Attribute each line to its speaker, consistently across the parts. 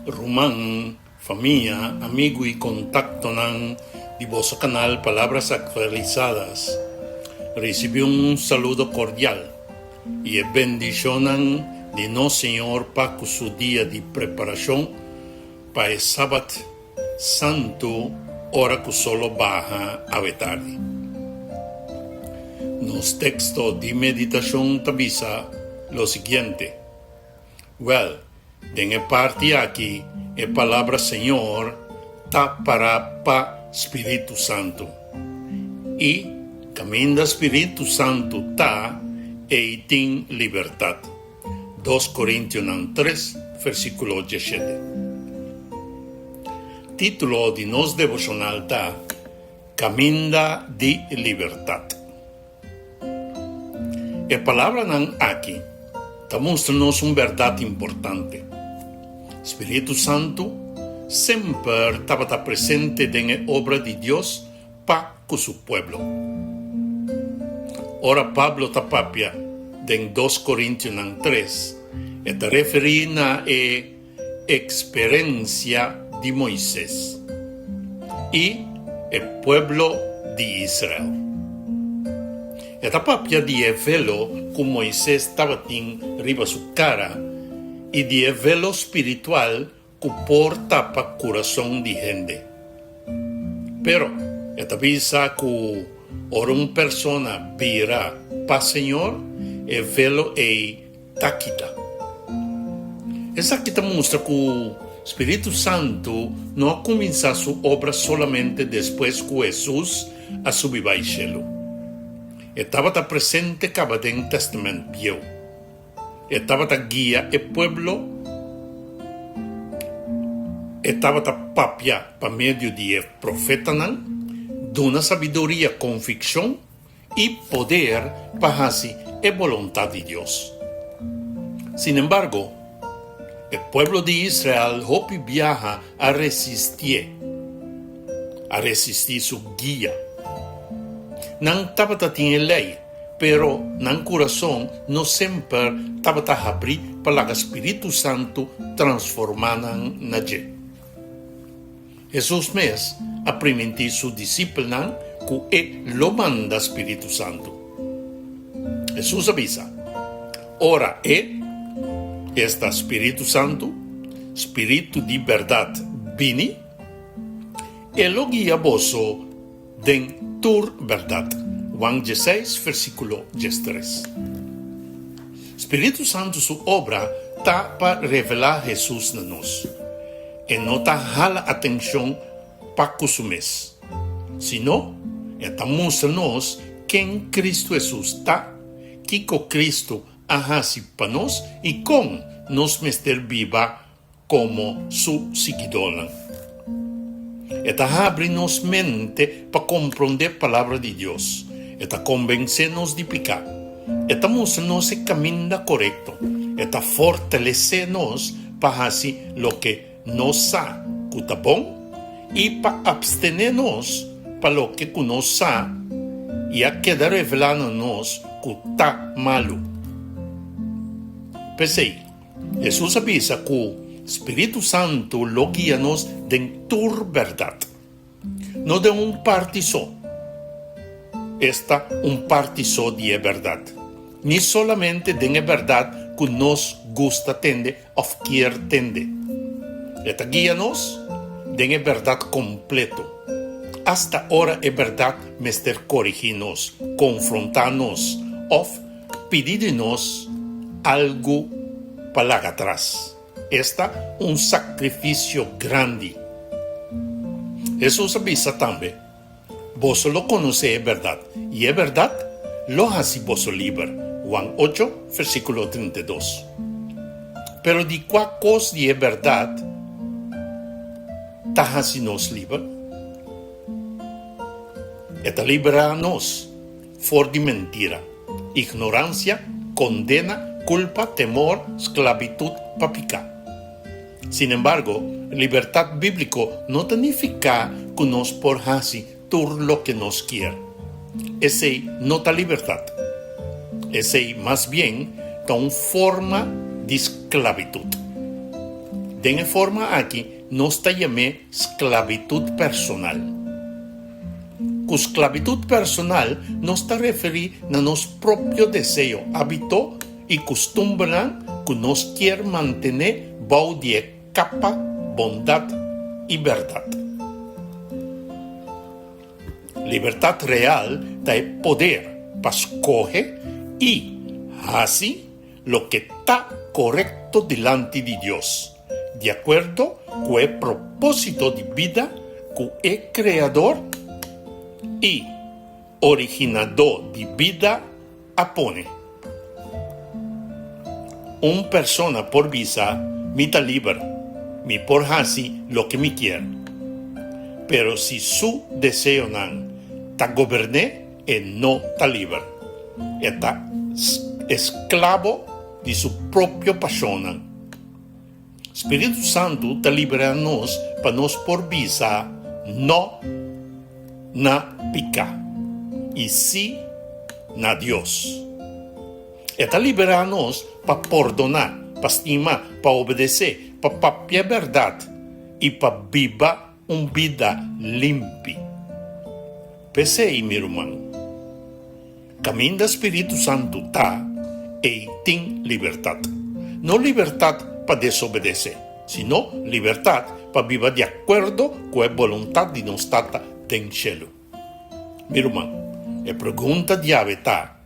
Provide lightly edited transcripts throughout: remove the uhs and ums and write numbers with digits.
Speaker 1: Ruman, famia, amigu i kontaktonan di boso kanal Palabras Actualizadas risibí un saludo kordial i e bendishonnan di nos Señor pa ku su dia di preparashon pa e Sabat Santu ora ku sol lo baha awe tardi. Nos teksto di meditashon ta bisa lo siguiente. Wèl, den e parti aki e palabra Señor ta pará pa Spiritu Santu. I kaminda Spiritu Santu ta, ei tin libertat. Dos Korintionan tres, versíkulo diesshete. Título di nos devoshonal ta, Kaminda di Libertat. E palabranan aki ta mustra nos un bèrdat importante, Spiritu Santu semper tabata presente den e obra di Dios pa ku su pueblo. Ora Pablo ta papia den Dos Korintionan tres, e ta referí na e eksperensia di Moises i e pueblo di Israel. E ta papia di e velo ku Moises tabatin riba su kara i di e velo spiritual ku por tapa kurason di hende. Pero e ta bisa ku ora un persona bira pa Señor, e velo ei ta kita. Esaki ta mustra ku spiritu santu no a kuminsá su obra solamente despues ku Hesus a subi bai shelu. E tabata presente kaba den Tèstamènt Bieu. E tabata guia e pueblo, e tabata papia pa medio di e profetanan, duna sabiduria, konvikshon i poder pa hasi e boluntat di Dios. Sinembargo, e pueblo di Israel hopi biaha a resistié, a resistí su guia. Nan tabata tin e Lei, pero nan kurason no semper tabata habrí pa laga spiritu santu transformá nan na dje. Hesus mes a primintí su disipelnan ku e lo manda spiritu santu. Hesus a bisa, Ora e, esta spiritu santu, spiritu di bèrdat, bini, e lo guia boso den tur bèrdat. Juan dieseis, versíkulo diestres. Spiritu Santu su obra ta pa revelá Hesus na nos. E no ta hala atenshon pa ku su mes, sino e ta mustra nos ken Kristu Hesus ta, kiko Kristu a hasi pa nos i kon nos mester biba komo su siguidónan. E ta habri nos mente pa komprondé Palabra di Dios. E ta konvensé nos di piká. E ta mustra nos e kaminda korekto. E ta fortalesé nos pa hasi loke nos sa ku ta bon i pa apstené nos pa loke ku nos sa i a keda revelá na nos ku ta malu. P'esei, Hesus a bisa ku spiritu santu lo guia nos den tur bèrdat, no den un parti so, esta, un parti so di e bèrdat, ni solamente den e bèrdat ku nos gusta tende òf kier tende. E ta guia nos den e bèrdat kompleto, asta ora e bèrdat mester korigí nos, konfrontá nos òf pidi di nos algu pa laga atras, esta un sakrifisio grandi. Hesus a bisa tambe, Boso lo konosé e bèrdat, i e bèrdat lo hasi boso liber. Juan ocho, versíkulo 32. Pero di kua kos di e bèrdat ta hasi nos liber? E ta liberá nos for di mentira, ignoransia, kondena, kulpa, temor, sklabitut pa piká. Sinembargo, libertat bíbliko no ta nifiká ku nos por hasi tur loke nos kier. Esei no ta libertat. Esei mas bien ta un forma di sklabitut. Den e forma aki nos ta yam'é sklabitut personal. Ku sklabitut personal nos ta referí na nos propio deseo, hábito i kustumbernan ku nos kier mantené bou di e kapa bondat i bèrdat. Libertat real ta e poder pa skohe i hasi loke ta korekto dilanti di Dios, di akuerdo ku e propósito di bida ku e Kreador i Originadó di bida a pone. Un persona por bisa, Mi ta liber, mi por hasi loke mi kier. Pero si su deseonan ta gobern'é, e no ta liber. E ta esklabo di su propio pashonnan. Spiritu Santu ta liberá nos pa nos por bisa no na piká i sí na Dios. E ta liberá nos pa pordoná, pa stima, pa obedesé, pa papia bèrdat i pa biba un bida limpi. P'esei, mi ruman, kaminda Spiritu Santu ta, ei tin libertat. No libertat pa desobedesé, sino libertat pa biba di akuerdo ku e boluntat di nos Tata den shelu. Mi ruman, e pregunta di awe ta,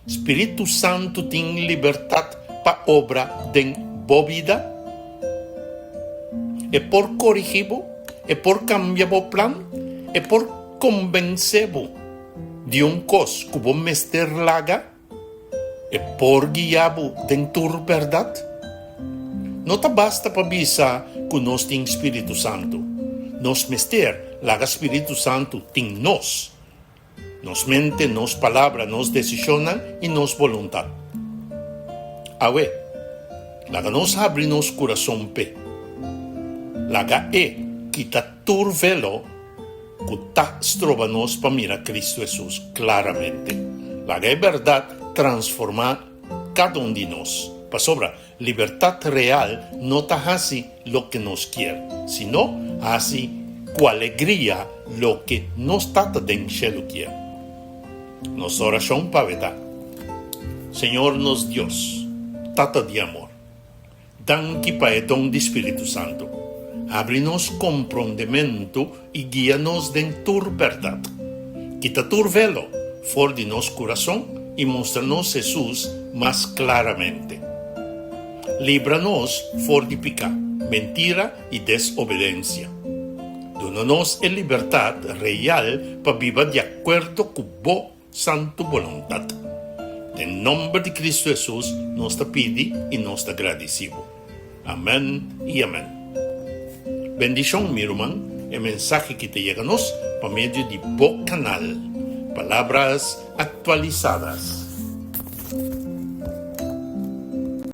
Speaker 1: Spiritu Santu tin libertat pa obra den bo bida? E por korigí bo? E por kambia bo plan? E por kombensé bo di un kos ku bo mester laga? E por guia bo den tur bèrdat? No ta basta pa bisa ku nos tin Spiritu Santu. Nos mester laga Spiritu Santu tin nos. Nos mente, nos palabra, nos desishonnan i nos boluntat. Awe, laga nos habri nos kurason p'e. Laga e kita tur velo ku ta stroba nos pa mira Kristu Hesus klaramente. Laga e bèrdat transformá kada un di nos, pasobra Libertat real no ta hasi loke nos kier, sino hasi ku alegria loke nos Tata den shelu kier. Nos orashon pa bo ta, Señor nos Dios, Tata di amor, danki pa e don di Spiritu Santu. Habri nos komprondementu i guia nos den tur bèrdat. Kita tur velo for di nos kurason i mustra nos Hesus mas klaramente. Libra nos for di piká, mentira i desobedensia. Duna nos e libertat real pa biba di akuerdo ku bo santu boluntat. Den nomber di Kristu Hesus nos ta pidi i nos ta gradisí bo. Amèn i amèn. Bendishon mi ruman, e mensahe ki ta yega nos pa medio di bo kanal Palabras Actualizadas.